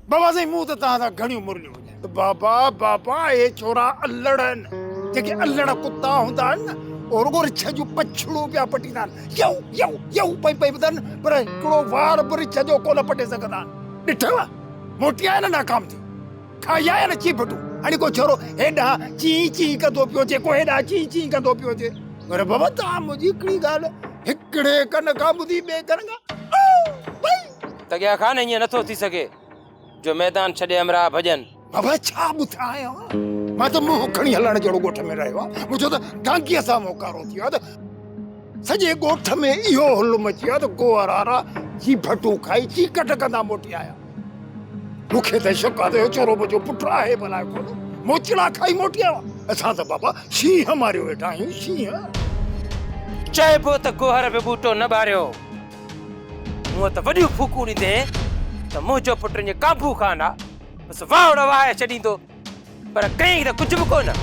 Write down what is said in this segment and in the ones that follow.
بابا سائين مون ته توهان سان گهڻيون مرليون وڄايون. بابا بابا اهي ڇورا الڙ آهن. جيڪي الڙ ڪتا هوندا آهن نه اهي رڳو رڇ جون پڇڙون پيا پٽيندا آهن. يو يو يو پئي پئي ٻڌن پر هڪڙو وار به رڇ جو ڪونه پٽي سگهندا آهن. ڏٺو موٽي آيا نه ناڪام ٿي. کائي آيا نه چيڀٽون. هاڻي ڪو ڇورو هيڏانهن چين چين ڪندو پيو اچي ڪو هيڏانهن چين چين ڪندو پيو اچي. پر بابا توهان منهنجي هڪڙي ڳالهه هڪڙي ڪن کان ٻڌي ٻئي ڪن کان وئي. تڳيا خان ائين نٿو ٿي سگهي جو ميدان ڇڏي همراهه ڀڄن. بابا ڇا ٻڌايان مان ته منهن کڻي هلڻ جهڙو ڳوٺ ۾ رهيو آهيان. منهنجو ته ڊانگيء سان منهن ڪارو ٿي ويو آهي ته سڄي ڳوٺ ۾ اهو هل مچي ويو آهي ته گوهر وارا چيڀٽون کائي چيڪٽ ڪندا موٽي آيا. مون کي ته شڪ آهي ته اهو چورو منهنجو پٽ آهي به الائي ڪونه. موچڙا کائي موٽي آيو آهي. اسان ته بابا شينهن ماريو ويٺا آهيون شينهن. چئبو ته گوهر به ٻوٽو نه ٻاريو. هونء ته وڏيون ڦوڪون ڏيندين ته منهنجو پٽ ائين ڪانڀو خان آ، بس واهڙ وهائي ڇڏيندو. پر ڪيائين ته ڪجهه به ڪونه.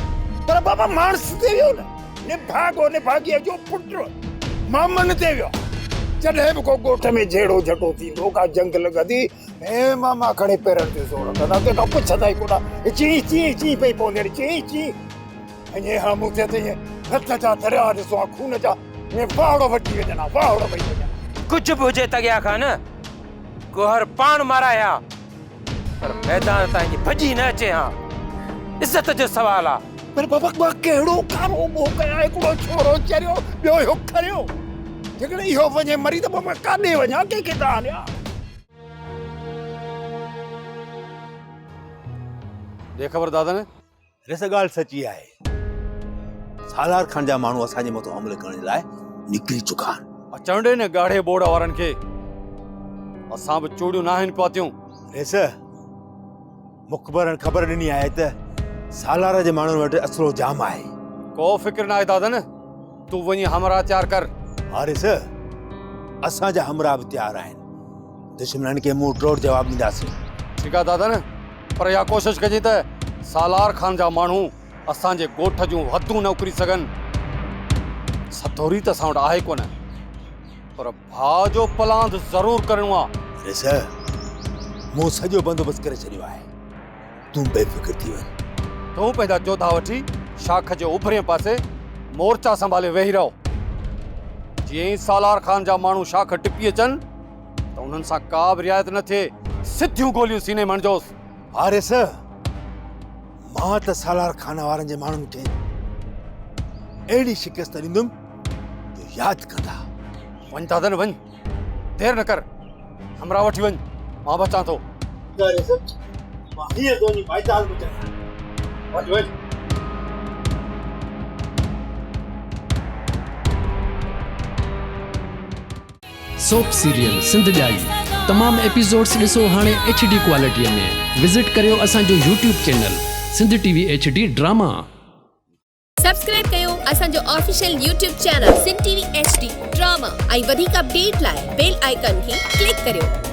پر بابا ماڻس تي ويو نه، نڀاڳو نڀاڳيء جو پٽ مامن تي ويو. جڏهن به ڪو ڳوٺ ۾ جهيڙو جهٽو ٿيندو، ڪا جنگ لڳندي، هي ماما کڻي پيرن تي زور ڪندا، ڪنهن کان پڇندا ئي ڪونه. چين چين چين پئي پوندي آهي، چين چين. ائين ها مون تي ته ائين رت جا درياء ڏسو ها، خون جا ائين واهڙو وٺي وڃن ها، واهڙو وهي وڃن ها. ڪجهه به هجي تڳيا کان نه، گوهر پاڻ مارائي ها. پر ميدان تان ائين ڀڄي نه اچي ها. عزت جو سوال آ. پر بابا مان ڪهڙو ڪارو منهن ڪيان، هڪڙو ڇورو چريو، ٻيو اهو کريو. جيڪڏهن اهو وڃي مري ته پوء مان ڪاڏي وڃان، ڪنهن کي دانهن ڏيان؟ ڏي خبر دادن. ريس ڳالهه سچي آهي. سالار خان جا ماڻهو اسان جي مٿان حملي ڪرڻ جي لاء نڪري چڪا آهن. اچڻ ڏي نه ڳاڙهي ٻوڙ وارن کي. اسان به چوڙيون ناهن پاتيون. ريس مخبرن خبر ڏني آهي ته سالار جي ماڻهن وٽ اسلحو جام آهي. ڪو فڪر ناهي دادن، تون وڃي همراهه تيار ڪر. ها ريس، اسان جا همراهه به تيار آهن. دشمنن کي منهن ٽوڙ جواب ڏينداسين. ٺيڪ آهي دادن، پر اها ڪوشش ڪجي ته سالار خان جا ماڻهو اسان جي ڳوٺ جون حدون نه اڪري سگهن. ستوري ته اسان وٽ آهي ڪونه، پر ڀاء جو پلاند ضرور ڪرڻو آ. ريس، مون سڄو بندوبست ڪري ڇڏيو آهي، تون بي فڪر ٿي وڃ. تون پنهنجا جوڌا وٺي شاخ جي اڀرئين پاسي مورچا سنڀالي ويهي رهو. جيئن ئي سالار خان جا ماڻهو شاخ ٽپي اچن ته انهن سان ڪا به رعايت نه ٿئي، سڌيون گوليون سيني ۾ هڻجوس. حارث، مان ته سالار خان وارن جي ماڻهن کي اهڙي شڪست ڏيندم جو ياد ڪندا. وڃ دادن وڃ، دير نه ڪر، همراهه وٺي وڃ، مان به اچان ٿو. حارث، مان هينئر ٿو وڃي ڀائيچارو بچايان. وڃ وڃ. سوپ سيريل سنڌ ڄائي تمام ايپيسوڊس ڏسو هاڻي ايڇ ڊي ڪوالٽي ۾ وزٽ ڪريو اسان جو YouTube channel Sindh T V H D drama. Subscribe ڪيو اسان جو official YouTube channel Sindh T V H D drama ۽ وڌيڪ اپڊيٽ لاء بيل آئيڪان کي ڪلڪ ڪريو.